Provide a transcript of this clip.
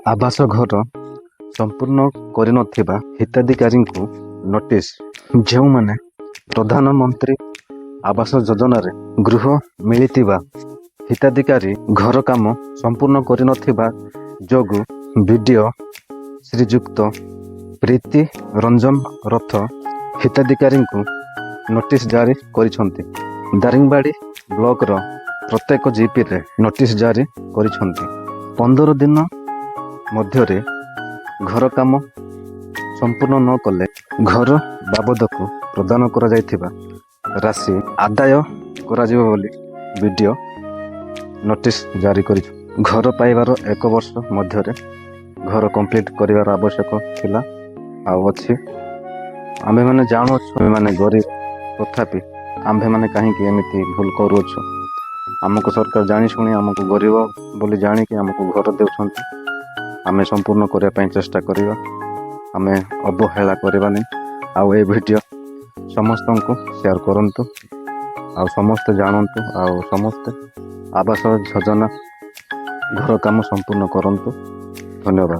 ଆବାସ ଘର ସମ୍ପୂର୍ଣ୍ଣ କରିନଥିବା ହିତାଧିକାରୀଙ୍କୁ ନୋଟିସ୍। ଯେଉଁମାନେ ପ୍ରଧାନମନ୍ତ୍ରୀ ଆବାସ ଯୋଜନାରେ ଗୃହ ମିଳିଥିବା ହିତାଧିକାରୀ ଘର କାମ ସମ୍ପୂର୍ଣ୍ଣ କରିନଥିବା ଯୋଗୁଁ ବିଡିଓ ଶ୍ରୀଯୁକ୍ତ ପ୍ରୀତି ରଞ୍ଜନ ରଥ ହିତାଧିକାରୀଙ୍କୁ ନୋଟିସ୍ ଜାରି କରିଛନ୍ତି। ଦାରିଙ୍ଗବାଡ଼ି ବ୍ଲକର ପ୍ରତ୍ୟେକ ଜିପିରେ ନୋଟିସ୍ ଜାରି କରିଛନ୍ତି। 15 ଦିନ ମଧ୍ୟରେ ଘର କାମ ସମ୍ପୂର୍ଣ୍ଣ ନ କଲେ ଘର ବାବଦକୁ ପ୍ରଦାନ କରାଯାଇଥିବା ରାଶି ଆଦାୟ କରାଯିବ ବୋଲି ବିଡିଓ ନୋଟିସ୍ ଜାରି କରିଛି। ଘର ପାଇବାର ଏକ ବର୍ଷ ମଧ୍ୟରେ ଘର କମ୍ପ୍ଲିଟ୍ କରିବାର ଆବଶ୍ୟକ ଥିଲା ଆଉ ଅଛି। ଆମ୍ଭେମାନେ ଜାଣୁଅଛୁ, ଆମ୍ଭେମାନେ ଗରିବ। ତଥାପି ଆମ୍ଭେମାନେ କାହିଁକି ଏମିତି ଭୁଲ କରୁଅଛୁ? ଆମକୁ ସରକାର ଜାଣିଶୁଣି, ଆମକୁ ଗରିବ ବୋଲି ଜାଣିକି ଆମକୁ ଘର ଦେଉଛନ୍ତି। ଆମେ ସମ୍ପୂର୍ଣ୍ଣ କରିବା ପାଇଁ ଚେଷ୍ଟା କରିବା। ଆମେ ଅବହେଳା କରିବାନି। ଆଉ ଏ ଭିଡ଼ିଓ ସମସ୍ତଙ୍କୁ ସେୟାର କରନ୍ତୁ ଆଉ ସମସ୍ତେ ଜାଣନ୍ତୁ ଆଉ ସମସ୍ତେ ଆବାସ ଯୋଜନା ଘର କାମ ସମ୍ପୂର୍ଣ୍ଣ କରନ୍ତୁ। ଧନ୍ୟବାଦ।